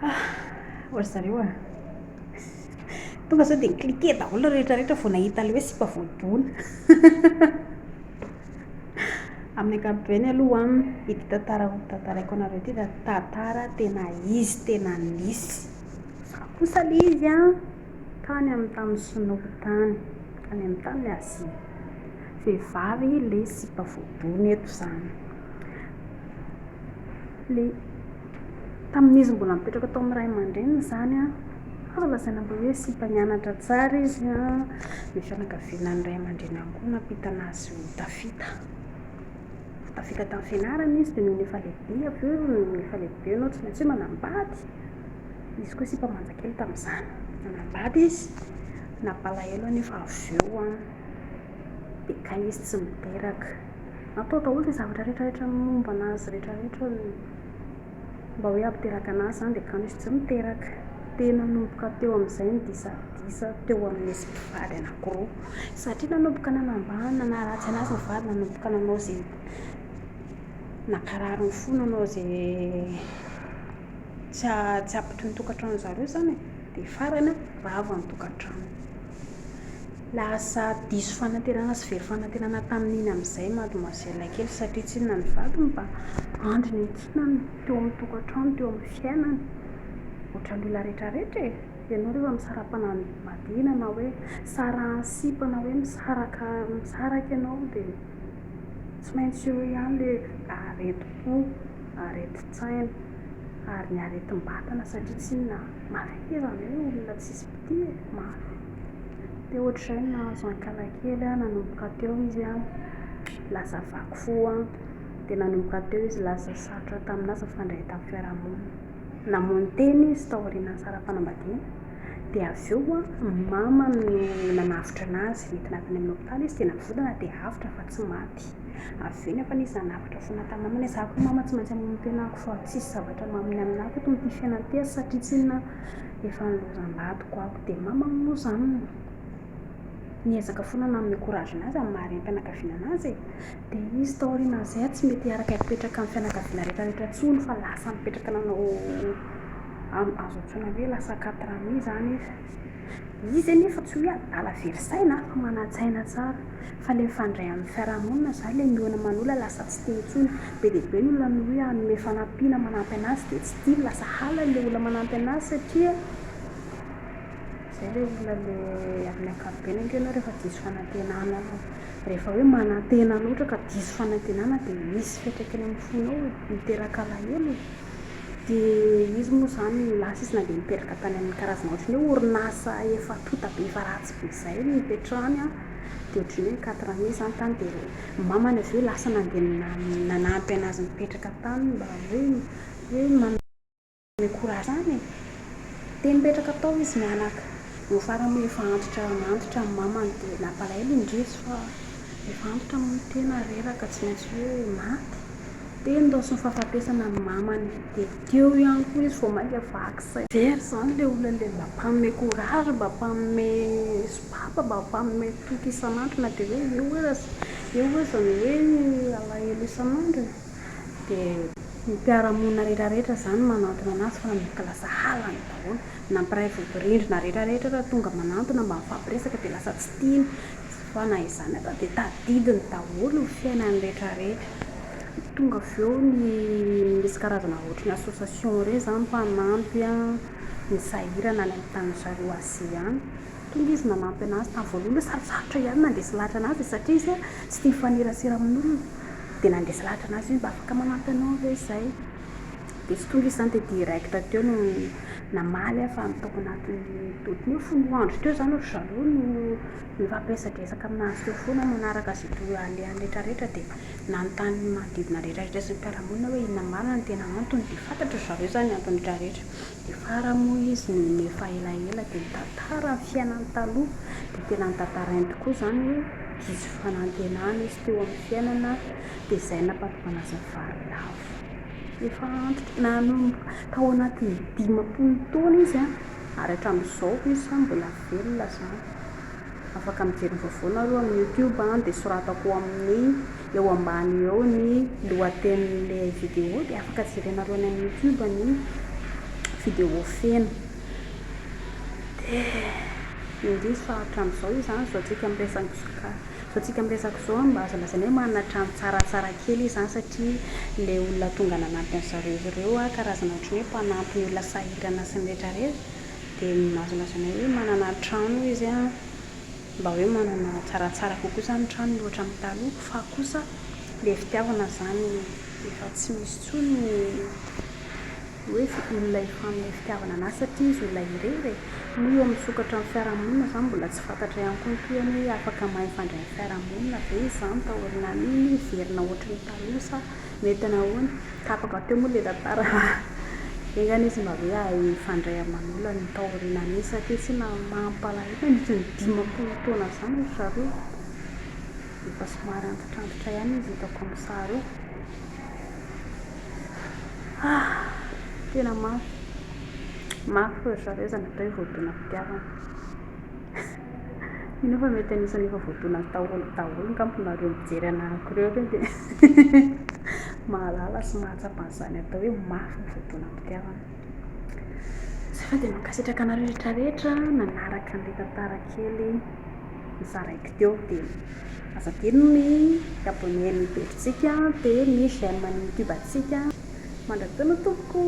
Ah, ry zareo a! Tonga sao dia ni-cliquer daholo rehetra rehetra vao nahita ilay hoe sipa voadona. Amin'ny ankapobeny aloha, ity tantara ho tantaraiko anareo ity dia tantara tena izy, tena nisy. Fa kosa ilay izy an, tany amin'ny tany sinoa tany, tany amin'ny tany Azia. Vehivavy ilay sipa voadona eto izany. Ilay tamin'izy mbola nipetraka tao amin'ny ray aman-dreniny izany an, azo lazaina mba hoe sipa nianatra tsara izy an, ny fianakaviana ny ray aman-dreniny ihany koa nampita an'azy ho tafita. Tafita tamin'ny fianarana izy dia nony efa lehibe avy eo, nony efa lehibe ianao tsy maintsy hoe manambady. Izy koa sipa manja kely tamin'izany. Nanambady izy, nampalahelo anefa avy eo an, dia kay izy tsy niteraka. Natao daholo izay zavatra rehetra rehetra momba an'azy rehetra rehetra mba hoe hampiteraka an'azy izany dia kanjo izy tsy niteraka. Dia nanomboka teo amin'izay ny disadisa teo amin'izy mpivady anankiroa. Satria nanomboka nanambany, nanaratsy an'azy ny vadiny, nanomboka nanao izay nankarary ny fo, nanao izay tsy tsy hampitony ny tokantranon-dry zareo izany e. Dia farany rava ny tokantrano. Lasa diso fanantenana sy very fanantenana tamin'iny amin'izay mademoiselle kely satria tsy inona ny vadiny mba andry niankinany teo amin'ny tokantrano, teo amin'ny fiainany. Ohatran'ny olona rehetra rehetra e! Ianao rehefa misara-panambadiana na hoe sarahan'ny sipa na hoe misaraka misaraka ianao dia tsy maintsy eo ihany ilay aretim-po, aretin-tsaina ary ny aretim-batana satria tsy inona mafy akia izany hoe olona tsisy mpitia e! Mafy. Dia ohatr'izay no nahazo an'i Kalakely nanomboka teo izy lasa vaky fo dia nanomboka teo izy lasa sarotra tamin'azy nifandray tamin'ny fiarahamonina. Namono tena izy taorian'ny nisara-panambadiana dia avy eo ny mamany no nanavotra an'azy, nentina tany amin'ny hopitaly izy dia navotana dia avotra fa tsy maty. Avy eo nefa izy nanavotra foana tamin'ny mamany hoe za koa mama tsy maintsy hamono tena ako fa tsisy zavatra maminy aminah eto amin'ity fiainana ity satria tsinona efa nilozam-badiko aho. Dia mamany moa izany niezaka foana nanome courage an'azy amin'ny maha renim-pianakaviana an'azy e. Dia izy taorianan'izay tsy mety hiaraka hipetraka amin'ny fianakaviana rehetra rehetra intsony fa lasa nipetraka nanao azo antsoina hoe lasa quatre amis izany izy. Izy anefa tsy hoe adala very saina fa manan-tsaina tsara. Fa ilay mifandray amin'ny fiarahamonina izany, ilay mihaona aman'olona lasa tsy tia intsony. Be dia be ny olona no hoe hanome fanampiana manampy an'azy dia tsy tiany, lasa halany ilay olona manampy an'azy satria izay ilay olona ilay amin'ny ankapobeny ange ianao rehefa diso fanantenana, rehefa hoe manantena loatra ka diso fanantenana dia misy fiantraikany amin'ny fonao e, miteraka alahelo e. Dia izy moa izany lasa izy nandeha nipetraka tany amin'ny karazana ohatran'ny hoe orinasa efa tonta be efa ratsy be izay no nipetrahany an, dia ohatran'ny hoe quatre amis izany tany dia ny mamany avy eo lasa nandeha nanampy an'azy nipetraka tany mba hoe hoe manome courage izany e. Dia nipetraka tao izy mianaka. Eo farany moa efa antitra antitra ny mamany dia nampalahelo indrisy fa efa antitra moa ny tena reraka tsy maintsy hoe maty. Dia nindaosin'ny fahafatesana ny mamany. Dia teo ihany koa izy vao mainka vaky saina. Very izany ilay olona ilay mba mpanome courage, mba mpanome sopapa, mba mpanome toky isan'andro na dia hoe eo aza eo aza ny hoe alahelo isan'andro e. Dia ny mpiara-monina rehetra rehetra izany manantona an'azy fa nanomboka lasa halany daholo. Na mpiray vodirindrina rehetra rehetra raha tonga manantona mba mifampiresaka dia lasa tsy tiany. Fa na izany aza dia tadidiny daholo ny fiainany rehetra rehetra. Tonga avy eo ny misy karazana ohatry ny association ireny izany mpanampy ny sahirana any amin'ny tanin'ny zareo Asie any. Tonga izy nanampy an'azy tamin'ny voalohany aloha sarotsarotra ihany nandresy lahatra an'azy e satria izy tsy tia mifanerasera amin'olona. Dia nandresy lahatra an'azy hoe mba afaka manampy anao ve izay. Dia tsy tonga izy izany dia direct teo no namaly aho fa tao anatin'ny ohatran'ny hoe folo andro teo izany ry zareo no nifampiresadresaka aminazy teo foana manaraka izay toa alehany rehetra rehetra dia nanontany ny manodidina rehetra rehetra sy ny mpiara-monina hoe inona marina no tena antony dia fantatry ry zareo izany ny antony rehetra rehetra. Dia farany moa izy nony efa elaela dia nitantara ny fiainany taloha dia tena notantarainy tokoa izany hoe diso fanantenana izy teo amin'ny fiainana dia izay nampahatonga anazy nivarilavo. Efa antitra, nanomboka tao anatin'ny 50 taona izy ary hatramin'izao izy mbola velona izany. Afaka mijery ny vaovao nareo amin'ny youtube dia soratako ao amin'ny eo ambany eo ny lohatenin'ilay vidéo dia afaka jerenareo any amin'ny youtube ny vidéo feno. Dia indrisy fa hatramin'izao izy izany izao tsika miresaka izao tsika miresaka izao mba azo lazaina hoe manana trano tsaratsara kely izy izany satria ilay olona tonga nanampy an-dry zareo ireo karazana ohatran'ny hoe mpanampy ny olona sahirana sy ny rehetra rehetra dia azo lazaina hoe manana trano izy an, mba hoe manana tsaratsara kokoa izany ny trano mihoatra amin'ny taloha fa kosa ilay fitiavana izany efa tsy misy intsony ny hoe olona hifanome fitiavana anazy satria izy olona irery e! Moa eo amin'ny sokatra amin'ny fiarahamonina izany mbola tsy fantatra ihany koa ny tohiny hoe afaka mahay mifandray amin'ny fiarahamonina ve izy izany taorianan'iny hiverina ohatry ny taloha sa mety nahoana? Tapaka teo moa ilay tantara fa enga anie izy mba hoe hahay hifandray aman'olona ny taorianan'iny satria tsy mampalahelo nandritra ny 50 taona izany ry zareo efa somary antitrantitra ihany izy hitako amin'ny sary eo. Ah! Tena mafy. Mafy ry zareo izany atao hoe voadonam-pitiavana. Mino aho fa mety anisan'ny efa voadona daholo daholo angamba nareo mijery anahako ireo ireo dia mahalala sy mahatsapa an'izany atao hoe mafy ny voadonam-pitiavana. Izay fa dia mankasitraka anareo rehetra rehetra nanaraka an'ilay tantara kely nozaraiko teo dia aza adino ny mi-abonner ny pejintsika dia ny j'aime ny youtube antsika. Mandra-pihaona tompoko.